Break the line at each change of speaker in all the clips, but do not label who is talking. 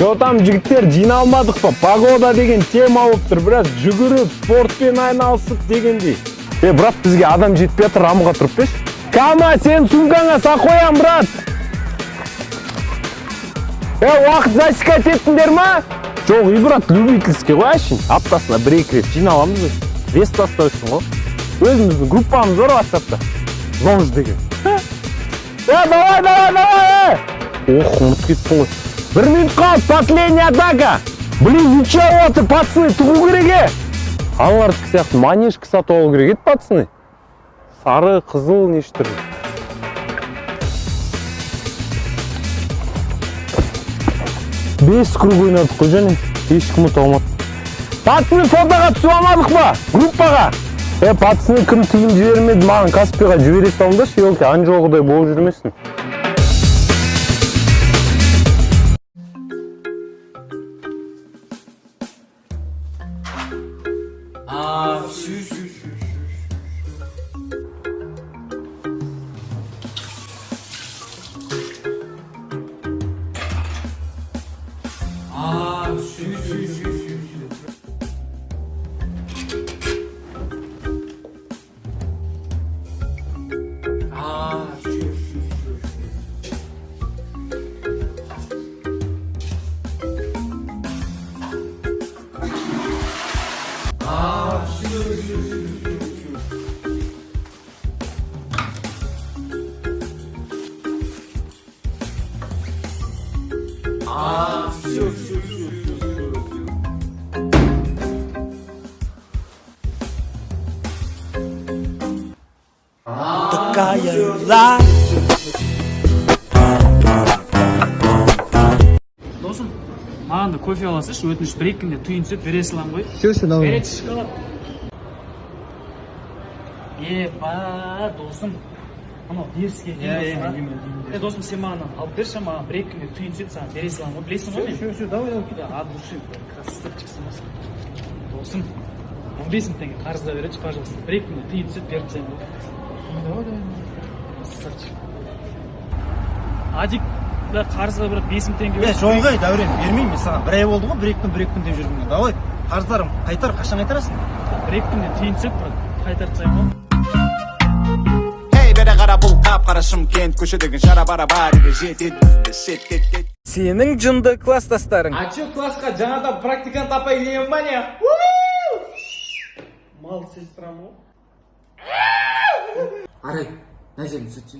Че там, жігіттер, жиналмадық па? Погода деген тема болып тұр. Біраз жүгіріп, спортпен айналысып дегендей. Е, брат, бізге адам жетпей жатыр, рамға тұрып берші. Кама, сен сумкаңа сақ қоям, брат. Е, уақыт засекать еттіңдер ма? Жоқ, и брат, любительский ғой әшейін. Аптасына бір-екі рет жиналамыз ғой. Вес тастау үшін ғой. Өзіміздің группамыз бар WhatsApp'та. Лонж деген. Е, давай, давай, давай, е! Ох, ұмытып кеттім ғой. Бір минут қалды, последняя атака. Блин, ничего отыр, пацаны, тығу керек, е. Аналардікі сияқты манежка сатып алу керек еді, пацаны. Сары, қызыл, неше түрлі. Бес круг ойнадық қой және ешкім ұта алмады. Пацаны, фотоға түсіп алмадық па? Группаға. Е, пацаны, кім тиын жібермеді, маған Каспиға жібере салыңдаршы, елки, ан жоғыдай болып жүрмесін.
Такая ла.
Досым, маған да кофе ала салшы, өтініш. Бір екі күнде тиын түседі, бере саламын ғой.
Все, все, давай.
Горячий шоколад. Еба, досым, анау дерзкий екен, досым, а? Е, досым, сен маған алып берші, маған бір екі күнде тиын түседі, саған бере саламын ғой, білесің ғой мен.
Все, все, давай, давай.
Да, от души, красавчиксің, досым. Досым, 15 мың теңге қарызға береші, пожалуйста. Бір екі күнде тиын түседі, беріп тастаймын ғой.
Давай, давай.
Красавчик. Адик да, қарызға бір 5 мың теңге
Е,
берші.
жоңғай, Дәурен, бермеймін мен саған. Бір ай болды ғой, бір екі күн, бір екі күн деп жүргенге. Давай, қарыздарым, қайтар, қашан қайтарасың?
Бір екі күнде тиын түседі, брат, қайтарып тастаймын ғой.
Ей, бері қара, бұл қап қара Шымкент, көшедегі шара бара бәрі жетеді бізді шеттетеді.
Сенің жынды класстастарың.
А че, классқа жаңадан практикант апай келген ба, не? Мал сестрам ғой.
Арай, мына жерін түсірші.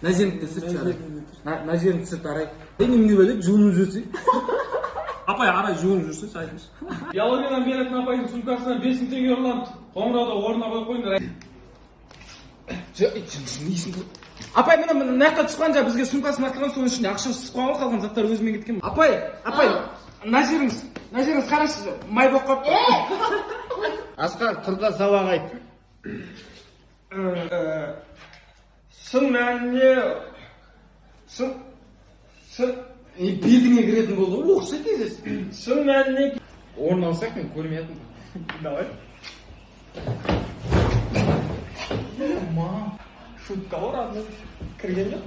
Мына жерін түсірші, Арай. Мына жерін түсірт, Арай. Е, немене бәле, жуынып жүрсей.
Апай, Арай жуынып жүрсінші, айтыңызшы. Биологиядан беретін апайдың сумкасынан 5 мың теңге ұрланыпты. Қоңырауда орнына қойып қойыңдар.
Апай, міне, мына жақта түсіп қалған, жаңа бізге сумкасын лақтырған, соның ішінде ақша түсіп қалған, қалған заттар өзімен кеткен. Апай, апай, мына жеріңіз, мына жеріңіз қарашы, май болып қалыпты.
Асқар, тұр да сабақ айт.
Шын мәнінде шын шын
Е, бетіңе кіретін болды ғой, оқыса тез.
Шын мәніне
Орын алсақ, мен көрмей жатырмын.
Давай. Ма, шутка ғой, родной. Кірген жоқ.